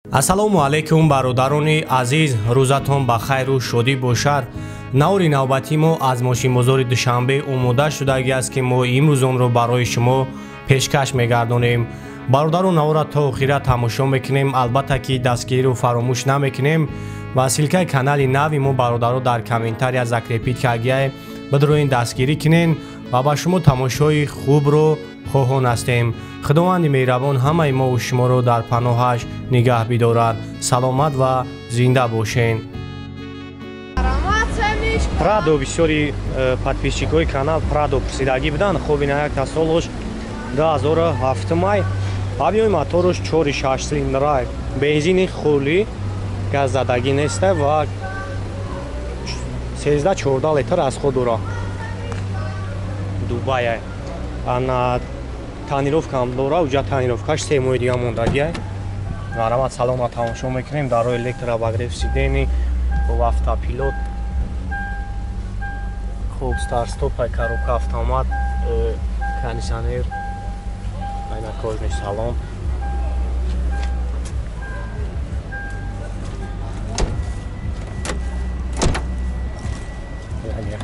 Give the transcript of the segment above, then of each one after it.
Ассалому алайкум бародарони азиз, рӯзатон ба хайру шодӣ бошад. Навори навбатии мо аз мошинбозори Душанбе омода шудагӣ аст, ки мо имрӯз онро барои шумо пешкаш мегардонем. Бародару навора то охира тамошо мекунем, албатта ки дастгириро фаромӯш намекунем ва ссылкаи канали нави мо бародаро дар комментария закрепить кардагиае, бидроин дастгирӣ кунен ва ба шумо тамошои хубро хоҳон ҳастем. Худованди меҳрабон ҳамаи мову шуморо дар паноҳаш нигаҳ бидорад. Саломат ва зинда бошен. Прадо бисёри подписчикҳои канал Прадо пурсидагӣ буданд. Хоб ина якта солош 2007 май, объёми моторуш 4,6 цилиндрай, бензини холӣ, газзадагӣ неста ва 13-14 литр аз худ дора. Дубай ана тонировкаам дора, уҷа тонировкаш 3 моҳи дига мондагиай. Марамат салона тамошо мекунем, дарои электрообогрев сидени, хоб автопилот, хоб старт-стопай, коробка автомат, кондиционер, айна кожаный салон.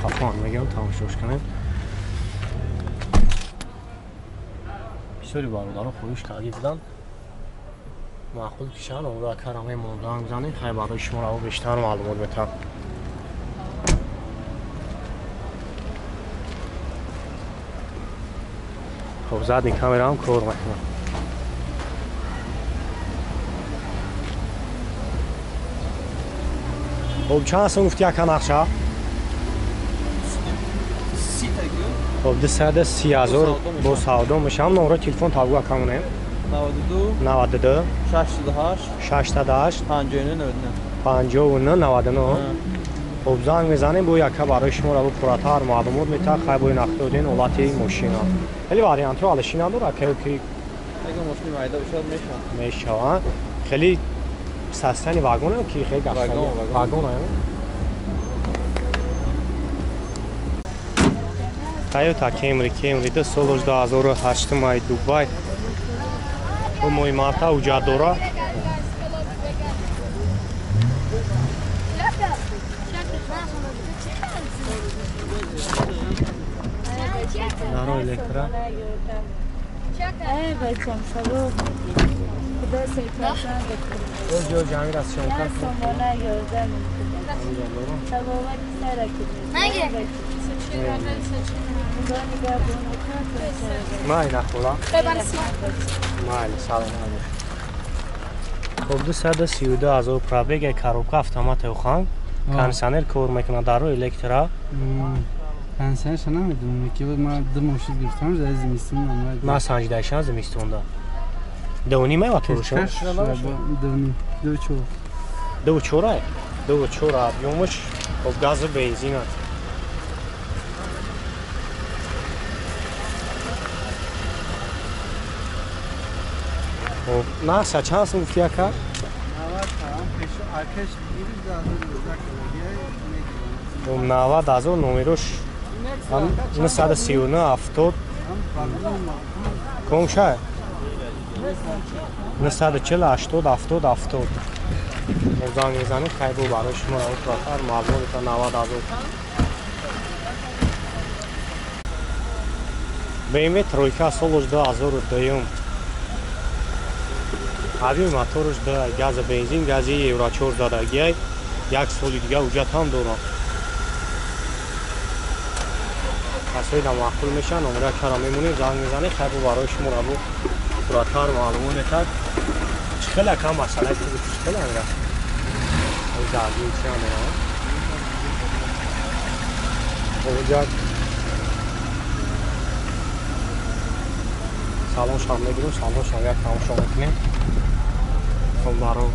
Хафан мегӯям, тамошош кунем. Бисёри бародаро хоҳиш кардӣ буданд, маъқул кишанд, онро акара мемондан гузанем. Хай барои шумо раво бештар маълумот метам. Хоб задни камераам кор мекунам. Хоб чанд сум гуфти ака нақша? Хоб 230 ҳазор бо савдо мешавам. Номро телефон табгӯ акамонем. 92 92 608 608 59 99 99. Хоб занг мезанем, бо яка барои шумо раво пурратар маълумот метаҳад. Хай бо нақдоден ҳолати мошина. Хеле вариантҳо алиши надорад, ки агар мошини майда бошад мешавад. Мешавад. Хеле састани вагон ки хеле вагон. Toyota Camry, Camry ду солош 2008 май Дубай. Бо моҳи марта ҳуҷҷат дора. Даро электро. Ҷо ҷамир аз шонка. Майна хола. Майли, салом алейкум. Хоб 232 ҳазор пробега, коробка автомат охан, кондиционер кор мекунад, даро электро. Кондиционерша намедонам, ки ман ду мошин гирифтам, дар зимистон намад. Ман санҷидаишам зимистонда. Дувним ай моторуша? Дувним, 2.4. 2.4 ай? 2.4 объёмаш, хоб газу бензин аст. Хоб нақша чанд сум гуфти ака? 90 ҳазор номерош 939 70 комша 940 80 70 70. Занг мезанем, хайбу барои шумо раво маълумот метаҳад. 90 ҳазор. BMW тройка солош 2002, объёми моторуш 2, газа бензин, гази евро 4 задагиай, як соли дига ҳуҷҷат ҳам дорам. Касои да маъқул мешаванд, номера кара мемонем, занг мезанем, хайбу барои шумо раво пурратар маълумот метаҳад. Чӣ хеле акам масъалаи чӣ хеле амира? Зарбин чи ҳам дорам? Ҳуҷҷат салон шам мегирем, салон шам як тамошо мекунем. Хоб баро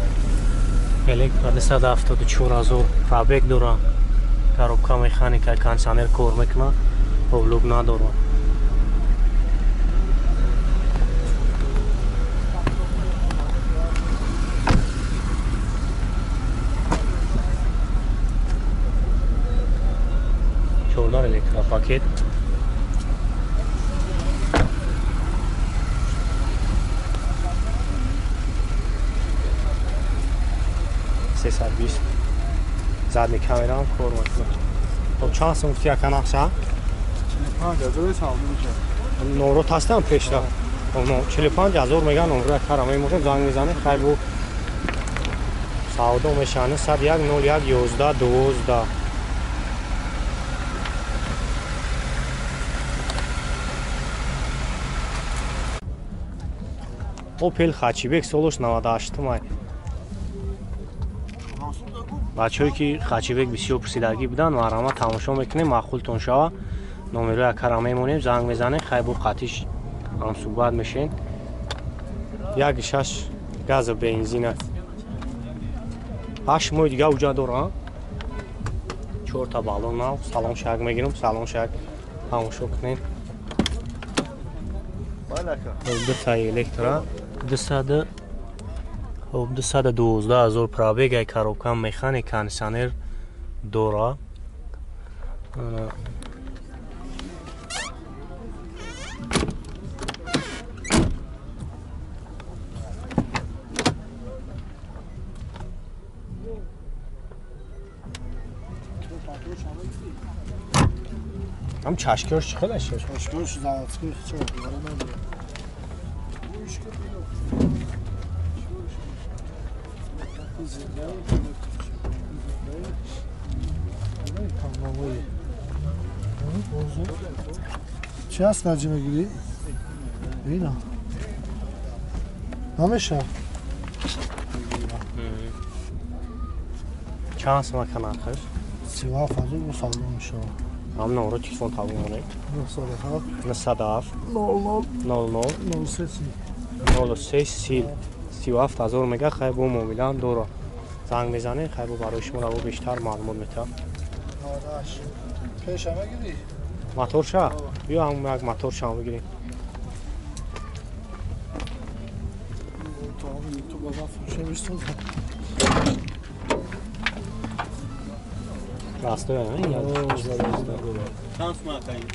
электро 274 ҳазор пробег дора, коробка механика, кондиционер кор мекунад, облук надорад. Чордар электропакет. 320. Задний камера ҳам кор мекунад. Хоб чанд сум гуфти ака нақша? 45 000 савдо мешавад. Номрот ҳастам пешра. 45 000 меган номро якара мемошем, занг мезанем, хай бу савдо мешавад. 101 01 11 12. Опел Хачибек солаш 98 май. Бачаҳое ки Хачибек бисёр пурсидагӣ буданд, марҳамат тамошо мекунем, маъқултон шава. Номерои акара мемонем, занг мезанем, хай бо қатиш ҳамсӯҳбат мешем. 1.6 газу бензин аст. 8 моҳи дига уҷа дора. 4 та баллон нав, салон шак мегирам, салон шак тамошо кунем. Ду та электро 200 хоб 212 000 пробег, ай коробка механик, кондиционер дора. Ам чашкиёш чӣ хел аст? Чашкиёш заводской чӣ надорад. Чӣ аст наҷи мегирӣ? Бина. Намеша? Чанд сум ака нархаш? 37 000 бо савдо мешавад. Ҳам номро телефон табун монед. 907 907 00 00 03 03 30 37 000 мега, хай бо муомилаам дора. Занг мезанем, хай бо барои шумо раво бештар маълумот метавам. 98 пеша мегирӣ? Моторша? Биё ҳам як моторша бигирем. Растоя, не? Чанд сум ака ин?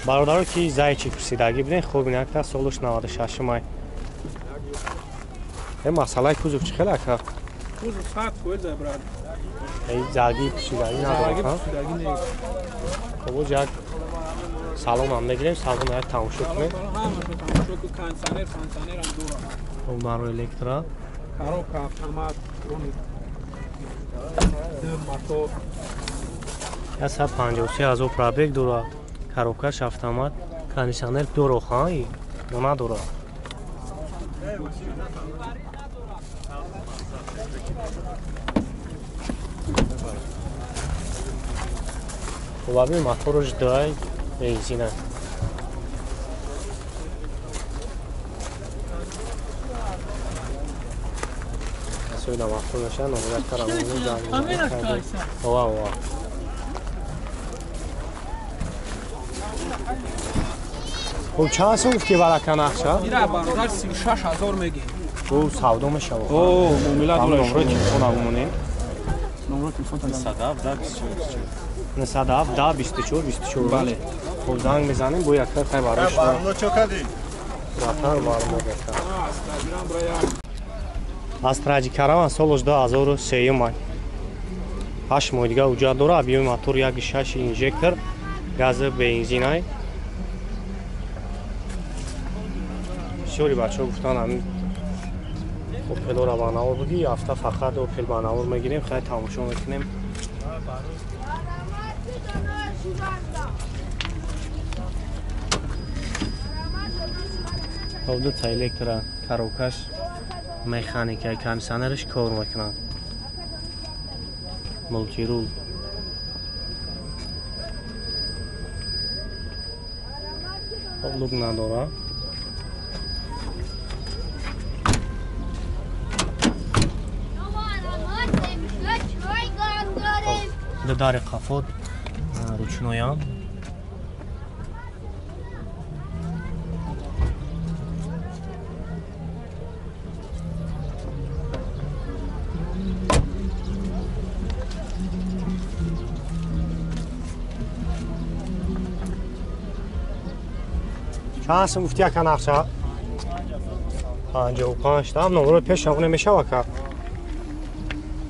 Бародаро ки зайчи пурсидагӣ будем, хуб инакта солуш 96 май. Э масъалаи кузов чӣ хел ака? Кузов 100 фоиза брат. Эй заги пурсидагӣ надорад, ҳа? Хуб, оз як салон ҳам мегирем, салон як тамошо кунем. Тамошо кун, кондиционер, кондиционер ҳам дорад. Хуб, барои электро. Коробка, автомат, ду мотор. 153 000 пробег дорад. Коробкаш автомат, кондиционер дора, ха? Ё надора? Хуб, аби мотораш дай бензина. Касои маъқул мешавад, номер тарамони занг мезанед. Ова, ова. Хуб, чанд сум гуфти барака нақша? Ира бародар 36 000 мегӣ. Бу савдо мешавад. О, муомила дорад. Номро телефон абумонем. Номро телефон 907 24 907 24 24. Бале. Хуб, занг мезанем, бо якта хай барои шумо. Барно чо кардӣ? Рафтар маълумот мекард. Аз Траҷи Караван солаш 2003 май. 8 моҳи дига уҷа дора, объёми мотор 1.6 инжектор, гази бензинай. Бисёри бачаҳо гуфтанд ҳамин Опелора ба навор буги, ҳафта фақат Опел ба навор мегирем, хай тамошо мекунем. Хоб, ду та электро, коробкаш механика, кондиционераш кор мекунад. Мултирул. Хоб, лук надора. Ду дари қафот ручноям. Чанд сум гуфти ака нақша? 55 там номро пеш ҳақ намешава ака.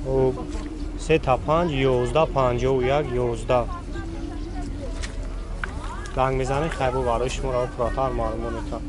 3 та 5 11 51 11. Занг мезанед, хайбо барои шумо ро пурратар маълумот метавад.